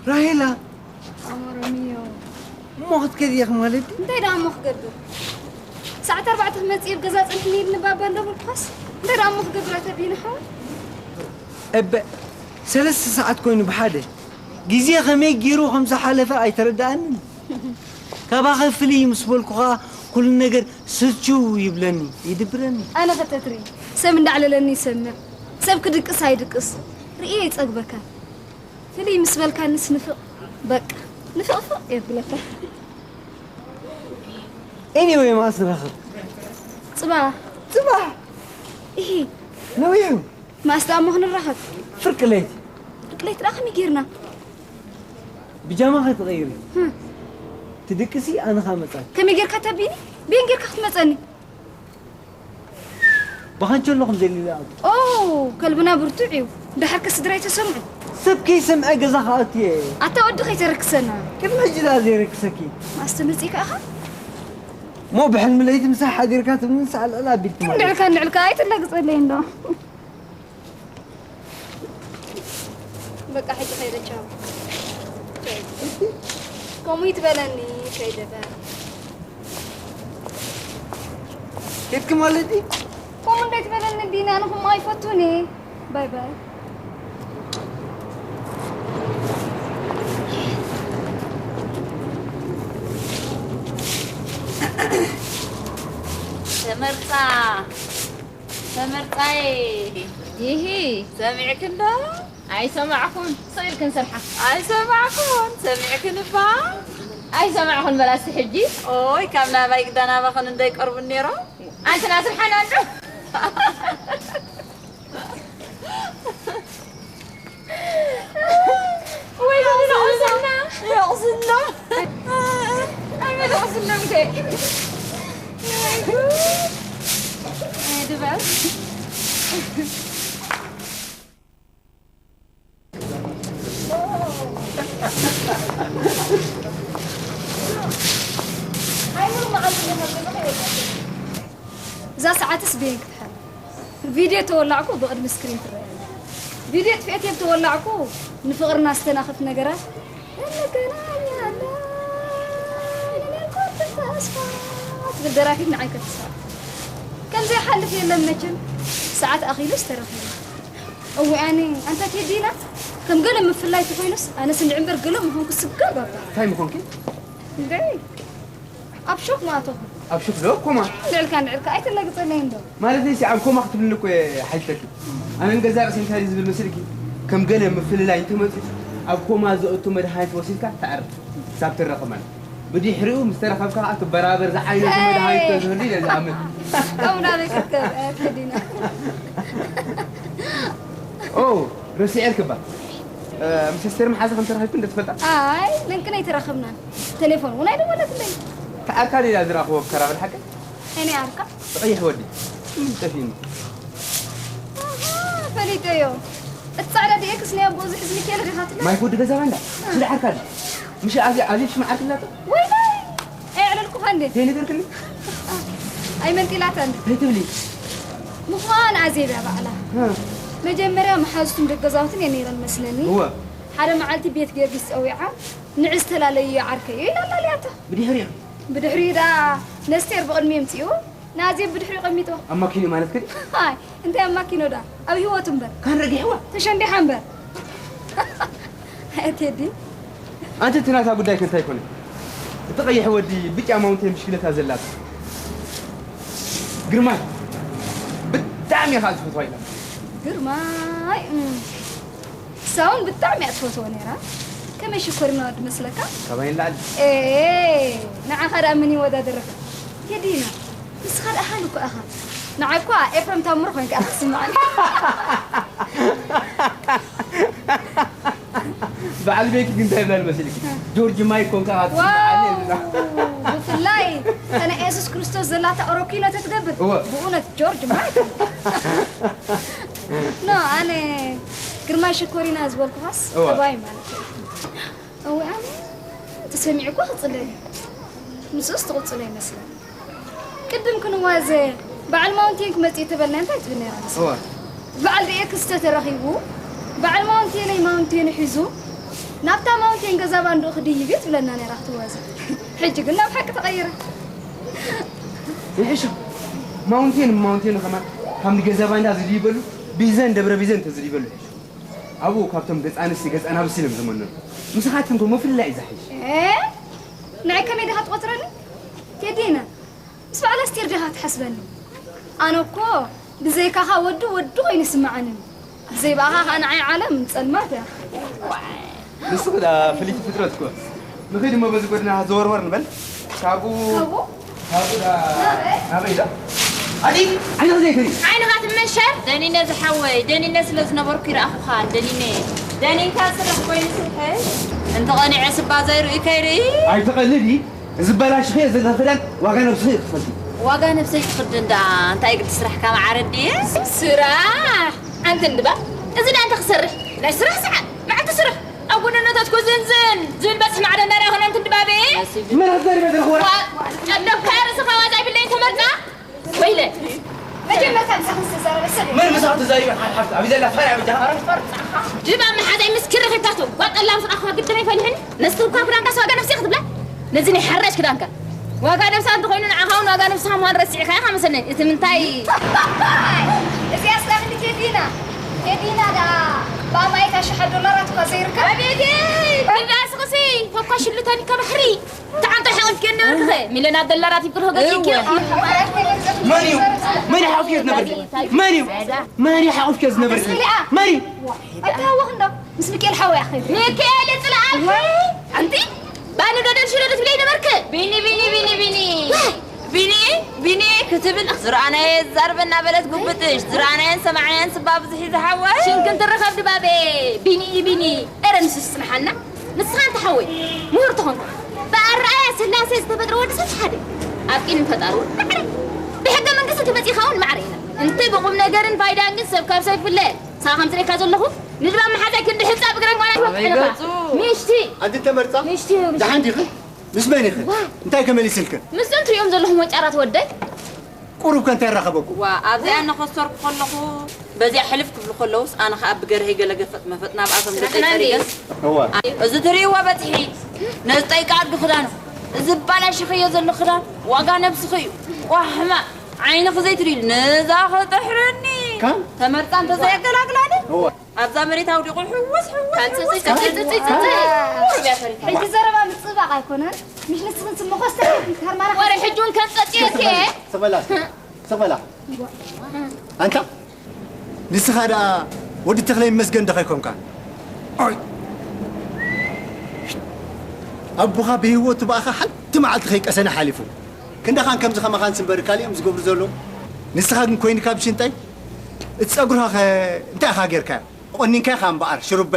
ራሄላ፣ ኣሞረሚዮ እሞ ክትከዲ ኢኺ ማለት ድዩ? እንታይ ደኣ እሞ ክገብር? ሰዓት ኣርባዕተ ክመጽእ ኣብ ገዛ ጽንሕኒ ኢልኒ ባባ እንደበልኩኻስ እንታይ ደኣ እሞ ክገብር ኣተቢኒ ሓወይ? እበ ሰለስተ ሰዓት ኮይኑ ብሓደ ግዜ ከመይ ገይሩ ከም ዝሓለፈ ኣይተረድኣንን። ካባኸ ፍልይ ምስ በልኩ ኸኣ ኩሉ ነገር ስልችው ይብለኒ፣ ይድብረኒ። ኣነ ኸተትሪ ሰብ እንዳዕለለኒ ይሰምዕ፣ ሰብ ክድቅስ ኣይድቅስ ርእየ ይጸግበካ። ፍልይ ምስ በልካንስ ንፍቕ በቃ ንፍቕፍቕ የብለካ። ኤኒወይ፣ መዓስ ንራኸብ? ጽባሕ ጽባሕ ኢሂ ነዊሑ። መዓስ ደኣ እሞ ክንራኸብ? ፍርቂ ለይቲ። ፍርቂ ለይቲ ደኣ ከመይ ጌርና? ብጃማ ከይትቐይሪ። ትድቅሲ ኣነ ኸኣ መጻኪ። ከመይ ጌርካ ተቢኒ? ብየን ጌርካ ክትመጸኒ? ብኻንቸሎ ከም ዘሊለ ኣቱ። ኦ ከልብና ብርቱዕ እዩ። ደሓር ከ ስድራይ ተሰምዑ። ሰብ ከይሰምዐ ገዛ ክኣቱ እየ። ኣታ ወዲ ከይተረክሰና። ቅድሚ ሕጂ ደኣ ዘይረክሰኪ። መዓስ ተመጺእካ ኢኻ? እሞ ብሕልሚ ለይቲ ምሳይ ሓዲርካ ትብልንስ ኣልዕል ኣቢልኪ ማለት። እንድዕልካ እንድዕልካ ኣይትላግጸለይ እንዶ። በቃ ሕጂ ከይደ ቻው። ከምኡ ይትበለኒ ከይደ በ ኬድኪ ማለት እዩ። ከምኡ እንዳይትበለኒ ቢኒ፣ ኣነ ከምኡ ኣይፈቱን እየ። ባይ ባይ። ተመርጻ ተመርጻይ ይሂ ሰሚዕክን ዶ? ኣይሰማዕኩን። ስቕ ኢልክን ስርሓ። ኣይሰማዕኩን። ሰሚዕክን እባ? ኣይሰማዕኩን በላሲ ሕጂ። ኦይ ካብ ናባይ ግዳ ናባኽን እንዳይቀርቡ ነይሮም። ኣንትና ስርሓና እንዶ። ወይ ጉድ፣ ቁስልና። ያ ቁስልና። ኣይ፣ መን ቁስልና እንዴ? ወይ ጉድ። ኣይ፣ ድበል። እዛ ሰዓትስ ብየን ክትሓል? ቪድዮ ተወላዕኩ ብቕድሚ ስክሪን ትረአ ኣላ። ቪድዮ ጥፍኤት እየ ተወላዕኩ ንፍቕርና ዝተናኽፍ ነገራት እንገናኛለን፣ እኔ እንኳን ተስፋ ትብል ደራፊት ንዓይ ከትስራ። ከም ዘይሓልፍ የለን መቸም፣ ሰዓት ኣኺሉስ ተረኺቡ። እወ ኣነ ኣንታ ቴዲና ከም ገለ ምፍላይ ተኾይኑስ ኣነስ እንድዒ እምበር ገለ ምኾንኩ ስጋብ ኣባ። እንታይ ምኾንኪ? እንዴ ኣብ ሾክ ማእተኹ። ኣብ ሹክ ዶ ኮማ? እንድዕልካ እንድዕልካ ኣይትለግጸለይ እንዶ። ማለት ዘይሲ ኣብ ኮማ ክትብልኒ እኮ እየ ሓቲተኪ። ኣነ ንገዛ ርእሲ እንታይ ዝብል መሲልኪ? ከም ገለ ምፍልላይ እንተመጺኡ ኣብ ኮማ ዘእቱ መድሃኒት ወሲድካ ተዕርፍ ክሳብ ትረኸብ ማለት። ብድሕሪኡ ምስ ተረኸብካ ከዓ ትበራበር ዝዓይነቱ መድሃኒት ተዝህሉ ኢለ ዝኣምን። ከምኡ ናበይ ክትከድ ኣያ ቴዲና። ኦ ረሲዐልኪ እባ። ምስ ኣስቴር መሓዛ ከም ተራኺብኩ እንደ ትፈልጣ? ኣይ ለንቅነ ኣይተራኸብናን። ቴሌፎን እውን ኣይደወለትለይ። ተኣካል ኢላ ዝረኽቦ ክከራኸር ሓቀይ? እኔ ኣርካ ቀይሕ ወዲ ጠፊኒ። ፈሊጠዮ። እቲ ጻዕዳ ዲኤክስ ናይ ኣቦኡ ዝሕዝ ሚካኤል ዲኻ ትብሎ? ማይክ ወዲ ገዛ ባንዳ ስለ ዓርካ ድዩ? ምሽ ኣዚ ኣዚ ሽም ዓርክ ላቶ? ወይለይ! ኣየዕለልኩኻ እንዴ? ተይ ነገርክኒ? ኣይመንጢላታ እንዴ? ተይ ትብሊ? ምዃን ኣዜብ እያ ባዕላ። መጀመርያ መሓዙትን ደገዛውትን እየ ነይረን መስለኒ። እወ። ሓደ መዓልቲ ቤት ጊዮርጊስ ጸዊዓ ንዒ ዝተፈላለየ ዓርከይ እዩ ኢላ ኣላልያታ። ብድሕሪኡ? ብድሕሪኡ ደኣ ነስቴር ብቕድሚ የምጽኡ ንኣዜብ ብድሕሪኡ ቀሚጥዋ። ኣብ ማኪኑ ማለት ከዲ? ኣይ እንታይ ኣብ ማኪኖ ደኣ ኣብ ህይወቱ እምበር። ካን ረጊሕዋ? ተሸንዲሓ እምበር። ቴዲ ኣንቲ እቲ ናታ ጉዳይ ከ እንታይ ኮነ? እቲ ቀይሕ ወዲ ብጫ ማውንቴን ብሽክለታ ዘላታ ግርማይ ብጣዕሚ ኢኻ ዝፈትዋ ኢላ። ግርማይ እም። ንሳ እውን ብጣዕሚ እያ ትፈትዎ ነይራ። ከመይ ሽኮሪና ወዲ መስለካ? ካባይ ንላዕሊ። ኤ ንዓኻ ደኣ መን ይወዳደረካ? ቴዲና ንስኻ ደኣ ሃሉ እኮ ኢኻ። ንዓይ እኳ ኤፍረም ታምሩ ኮይንካ ኢኻ ትስምዓኒ። በዓል ቤኪ ግን እንታይ ይብላል መሲልኪ? ጆርጅ ማይክ ኮንካ ኢኻ ትስምዓኒ። ብፍላይ እታ ናይ የሱስ ክርስቶስ ዘላታ ኦሮኪኖ ተትገብር እወ። ብእውነት ጆርጅ ማይክ ኖ ኣነ ግርማይ ሽኮሪና ዝበልኩኻስ እወ። ጠባይ ማለት እዩ። እወ ኣነ ተሰሚዑ እኮ ክጽለኒ ምስኡስ ትቕጽሎ ይመስለኒ። ቅድም ክንዋዘ በዓል ማውንቴን ክመጽእ ተበልና እንታይ ትብል ነይራ? እወ። በዓል ዲኤክስ ተተረኺቡ በዓል ማውንቴነይ ማውንቴኑ ሒዙ ናብታ ማውንቴን ገዛ ባንድኡ ክድይብ እዩ ትብለና ነይራ ክትዋዘ። ሕጂ ግን ናብ ሓቂ ተቐይራ። ይሕሹ። ማውንቴን ማውንቴን ከማን ካብ ገዛ ባንዳ ዝድይበሉ ቢዘን ደብረ ቢዘን ተዝድይበሉ ይሕሹ። ኣብኡ ካብቶም ገፃ ኣንስቲ ገፃ ናብሲ ኢሎም ዝመነኑ። ምስኻትኩም እኮ ምፍልላይ እዩ ዝሓይሽ። እ? ንዓይ ከመይ ዲኻ ትቆፅረኒ? ቴዲና፣ ምስ በዓል ኣስቴር ዲኻ ትሓስበኒ? ኣነ እኮ ብዘይካኻ ወዲ ወዲ ኮይኑ ይስምዓኒ። ብዘይ ብኣኻ ኸኣ ንዓይ ዓለም ጸልማት እያ። ንስኺ ደኣ ፍልይቲ ፍጥረት እኮ። ንኺድ እሞ በዚ ጎድና ዘወርወር ንበል። ካብኡ ካብኡ? ካብኡ ደኣ ናበይ? ናበይ ደኣ? ኣዲ፣ ዓይንኺ ዘይትርኢ። ዓይንኻ ትመሸር? ደኒነ ዝሓወይ፣ ደኒነ ስለ ዝነበርኩ ይረኣኹኻ፣ ደኒነ። ደኒንካ ስራሕ ኮይኑ ስርሐይ። እንተ ቐኒዐ ስባ ዘይርኢ ከይርኢ። ኣይትቐልዲ። እዚ በላሽኽዮ ዘለኺ ክዳን ዋጋ ነብስኺ እዩ ክኽፈልኪ። ዋጋ ነብሰይ ክኽድን ደኣ እንታይ ግዲ ስራሕካ መዓረ ድየ? ስራሕ! ኣንቲ እንድባ፣ እዚ ደኣ እንታይ ክሰርሕ? ናይ ስራሕ ሰዓት፣ መዓልቲ ስራሕ። ኣብ ጎደናታት ኮ ዝንዝን ዝብል በጽሒ ማዕረ እንዳርኣ ይኾን ኣንቲ እንድባቤ? መን ኣዛሪበ ዘለኹ ወላ? ዋ፣ ጨብለብካ ርእስኻ ዋዛ ይብለይን ተመርጻ? ወይለ። መጀመርታ ምሳኺ ዝተዛረበ ሰብ እዩ። መን ምሳኺ ተዛሪበ? ሓፍ፣ ሓፍ፣ ኣብይ ዘላ? ፈርያ ብጃኻ። ድባ መሓዛይ ምስኪን ረኺብካቶ። ጓጠላም ስራኻ ግድን ኣይፈልሕን። ነስቲ እኳ ክዳንካ ዋጋ ነብሲ ክትብላ? ነዚ ናይ ሓራሽ ክዳንካ። ዋጋ ነብሳ እንተኾይኑ ንዓኻ እውን ዋጋ ነብስኻ ምዃን ረሲዕካ ኢኻ መሰለኒ። እቲ ምንታይ? እዚኣ ስላም ቴዲና። ቴዲና ደኣ ብኣማኢት ኣሽሓት ዶላራት እኳ ዘይርከብ። ኣቤት! ድባ ስኽሲ፣ ፈኳሽ ሽልታኒካ ባሕሪ። ተዓንቶ ሓቂፍኪ ነበርክኸ? ሚልዮናት ዶላራት ይብክልኸ ገጽኪ። እወ። መን እዩ? መን እዩ ሓቂፍኪ ዝነበርኪ? መን እዩ? መን እዩ ሓቂፍኪ ዝነበርኪ? መን እዩ? ኣይተሃወኽ እንዶ። ምስ ሚካኤል ሓወይ ኣኸይዱ። ሚካኤል ይጽልኣልኪ። ኣንቲ ባኒ ዶ ደልሽሎ ዶ ትብለይ ነበርክ? ቢኒ፣ ቢኒ፣ ቢኒ፣ ቢኒ። ዋይ! ቢኒ፣ ቢኒ ክትብል ዝረኣናዮ ዛርበና በለት ጉብጥሽ። ዝረኣናዮን ሰማዕናዮን ስባ ብዙሕ እዩ ዝሓወይ። ሽንክን ትረኸብ ድባቤ። ቢኒ፣ ቢኒ። ኤረ ንሱ ዝጽንሓና። ንስኻ እንተ ሓወይ፣ ምሁር ተኾንካ፣ ብኣረኣያ ስላሴ ዝተፈጥረ ወዲ ሰብ ሓደ። ኣብ ቂምን ፈጣሪ እውን ማዕረ። ብሕገ መንግስቲ ተመጺኻ እውን ማዕረ ኢና። እንተ ብቁም ነገርን ፋይዳን ግን ሰብ ካብ ሰብ ይፍለ። ንስኻ ከም ዝርእየካ ዘለኹ፣ ንድባብ መሓዛይ ክንዲ ሕጻብ እግረን ጓና ኣበይ ትወቅዕልካ። ገጹ? ምሽቲ። ኣንቲ ተመርጻ? ምሽቲ፣ ምሽቲ። ደሓን ዲኺ? ምስ መን ኢኺ? ዋ። እንታይ ከመሊስልክን? ምስዞም ትሪኦም ዘለኹም ወጫራት ወደይ? ቁሩብ ከ እንታይ ረኸበኩም? ዋ፣ ኣብዚኣ እናኸሰርኩ ከለኹ፣ በዚኣ ሕልፍ ክብሉ ከለውስ፣ ኣነ ኸኣ ብገርሀይ ገለ ገፈጥ መፈጥ ናብኣቶም ገጸይ ጸሪገስ። እዋ። ኣይ፣ እዚ ትርእይዎ በጽሒ፣ ነዚ ጠይቂ ኣድጊ ክዳኑ፣ እዚ ባላሽኸዮ ዘሎ ክዳን፣ ዋጋ ነብስኺ እዩ። ዋ፣ ሕማቕ፣ ዓይንኺ ዘይትርእይሉ፣ ነዛ ኸጥሕረኒ። ካን? ተመርጻ እንተዘየገላግላኒ። እዋ። ኣብዛ መሬት ኣውዲቑ ሕውስ፣ ሕውስ፣ ካብ ጽጽይ፣ ሕውስ። ካብ ጽጽይ፣ ጽጽይ። ቁሩብ እያ ተሪፋ። ሕጂ ዘረባ ምጽብባቕ ኣይኮነን። ምሽ ንስኽን ስም መኾስተር ተርማራ ወረ ሕጂ እውን ከም ጸጽየ እየ። ስቕ በላ፣ ስቕ በላ። ኣንታ፣ ንስኻ ደኣ ወዲ ተኽለ ይመስገን ዶ ኸይኮንካ? ኦይ! ኣቦኻ ብህይወቱ ብኣኻ ሓንቲ መዓልቲ ከይቀሰነ ሓሊፉ። ክንዳኻን ከምዚ ኸማኻን ስምበር ካልእ እዮም ዝገብሩ ዘለዉ። ንስኻ ግን ኮይንካ ብሽንጠይ፣ እቲ ጸጉርኻ ኸ እንታይ ኢኻ ጌርካዮ? ቆኒንካዮ ኸኣ እምበኣር፣ ሽሩበ።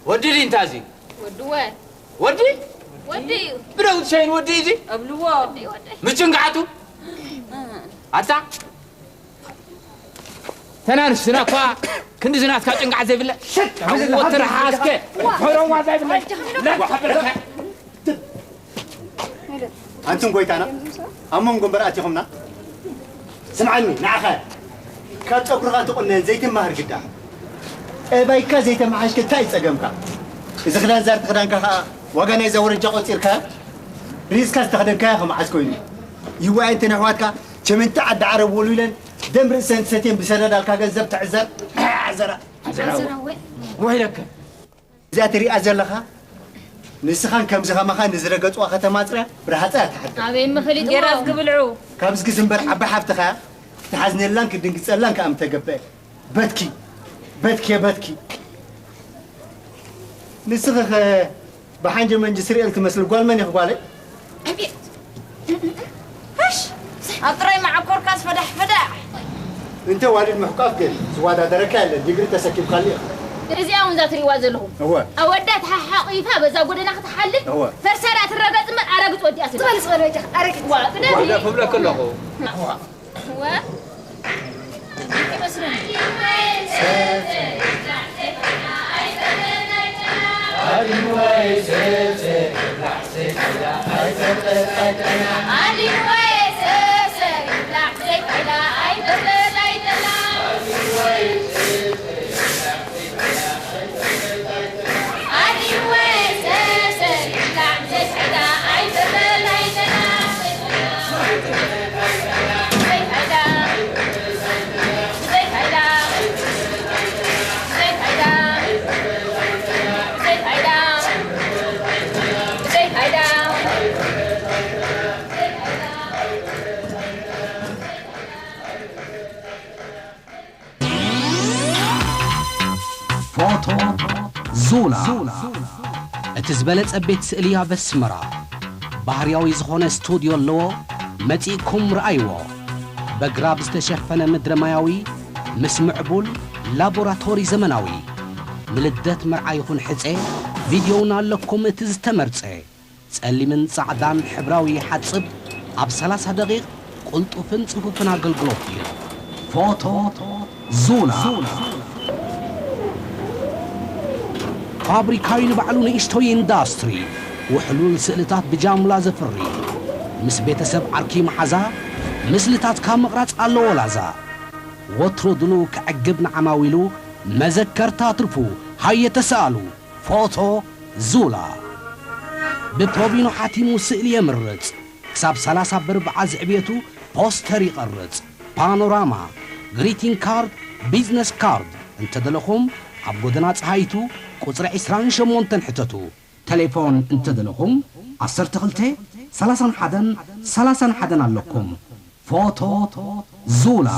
ወዲ ድዩ እንታ እዚ? ወዲ ወ-? ወዲ? ወዲ እዩ። ብደው ትሸይን ወዲ እዩ እዚ? እብልዎ። ወዲ፣ ወዲ። ምጭንጋዕቱ? ኣታ? ተናንሽ ዝና እኳ ክንዲ ዝናትካ ጭንጋዕ ዘይብለ። ሽት! ወተረሓስከ! ሕረዋ ዘይብለ። ለካ ብለካ። ኣንቱም ጎይታና፣ ኣብ መንጎ እምበር ኣቲኹምና? ስምዓኒ፣ ንዓኻ ካብ ጸጉርኻ ትቑነን ዘይትመሃር ግዳ። ጠባይካ ዘይተመሓሽከ እንታይ እዩ ጸገምካ? እዚ ክዳን ዛርቲ ክዳንካ ኸኣ ዋጋ ናይዛ ወረጃ ቆጺርካ? ሪዝካ ዝተኸደንካዮ ኸ መዓስ ኮይኑ? ይዋይ እንተን ኣሕዋትካ ቸመንቲ ዓዲ ዓረብ ወልዊለን ደም ርእሰን ሰትየን ብሰደዳልካ ገንዘብ ትዕዘር። ዕዘራ። ዕዘራ። ዕዘራ ወይ? ወይለከ። እዚኣ ትሪኣ ዘለኻ ንስኻን ከምዚ ኸማኻ ንዝረገጽዋ ከተማ ኣጽርያ ብረሃጻ እያ ትሓድር። ኣበይ ምኽሊጥዎ? እንጌራ ዝግብልዑ። ካብ ዝጊ ዝንበር ዓባይ ሓፍትኻ ክትሓዝነላን ክትድንግጸላን ከኣ ምተገበአ። በትኪ፣ በትኪ፣ በትኪ። ንስኺ ኸ ብሓንጀ መንጂ ስርኤል ትመስሊ ጓል መን ኢኺ ጓለይ? ኣቤት! ሃሽ! ኣብ ጥራይ መዓኮርካስ ፈዳሕ ፈዳሕ! እንተ ዋልድ ምሕቋፍ ግን ዝወዳደረካ የለን፣ ዲግሪ ተሰኪምካሉ ኢኻ። እዚኣ እውን እዛ ትሪእዋ ዘለኹም። እወ። ኣወዳት ሓሓቒፋ በዛ ጎደና ክትሓልፍ እወ። ፈርሳ ደኣ ትረገጽ እምበር ኣረግጽ ወዲኣ ስለ። ዝበል ዝበል በጃኻ ኣረግጽ። ዋ፣ ቅደሚ። ዋጋ ክብለኪ ኣለኹ። ዋ። ዙላ። እቲ ዝበለጸ ቤት ስእሊ ኣብ ኣስመራ። ባህርያዊ ዝኾነ ስቱድዮ ኣለዎ። መጺእኩም ረኣይዎ። በግራብ ዝተሸፈነ ምድረ ማያዊ፣ ምስ ምዕቡል ላቦራቶሪ ዘመናዊ። ንልደት መርዓ ይኹን ሕጸ፣ ቪድዮውን ኣለኩም እቲ ዝተመርጸ። ጸሊምን ጻዕዳን ሕብራዊ ይሓጽብ፣ ኣብ ሰላሳ ደቂቕ ቅልጡፍን ጽፉፍን ኣገልግሎት ይህብ። ፎቶ ዙላ። ፋብሪካዊ ንባዕሉ ንእሽቶይ ኢንዳስትሪ፣ ውሕሉል ስእልታት ብጃምላ ዘፍሪ። ምስ ቤተሰብ ዓርኪ መሓዛ፣ ምስልታትካ ምቕራጽ ኣለዎ ላዛ። ወትሩ ድሉው ከዕግብ ንዓማዊሉ፣ መዘከርታ ኣትርፉ፣ ሃየ ተሰኣሉ። ፎቶ ዙላ። ብፕሮቢኖ ሓቲሙ ስእሊ የምርጽ። ክሳብ ሰላሳ ብርብዓ ዝዕብየቱ ፖስተር ይቐርጽ። ፓኖራማ፣ ግሪቲንግ ካርድ፣ ቢዝነስ ካርድ እንተደለኹም፣ ኣብ ጎደና ጸሃይቱ ቁጽሪ ዕስራን ሸሞንተን ሕተቱ። ቴሌፎን እንተደለኹም፣ ዓሰርተ ክልተ፣ ሰላሳን ሓደን፣ ሰላሳን ሓደን ኣለኩም። ፎቶ ዙላ።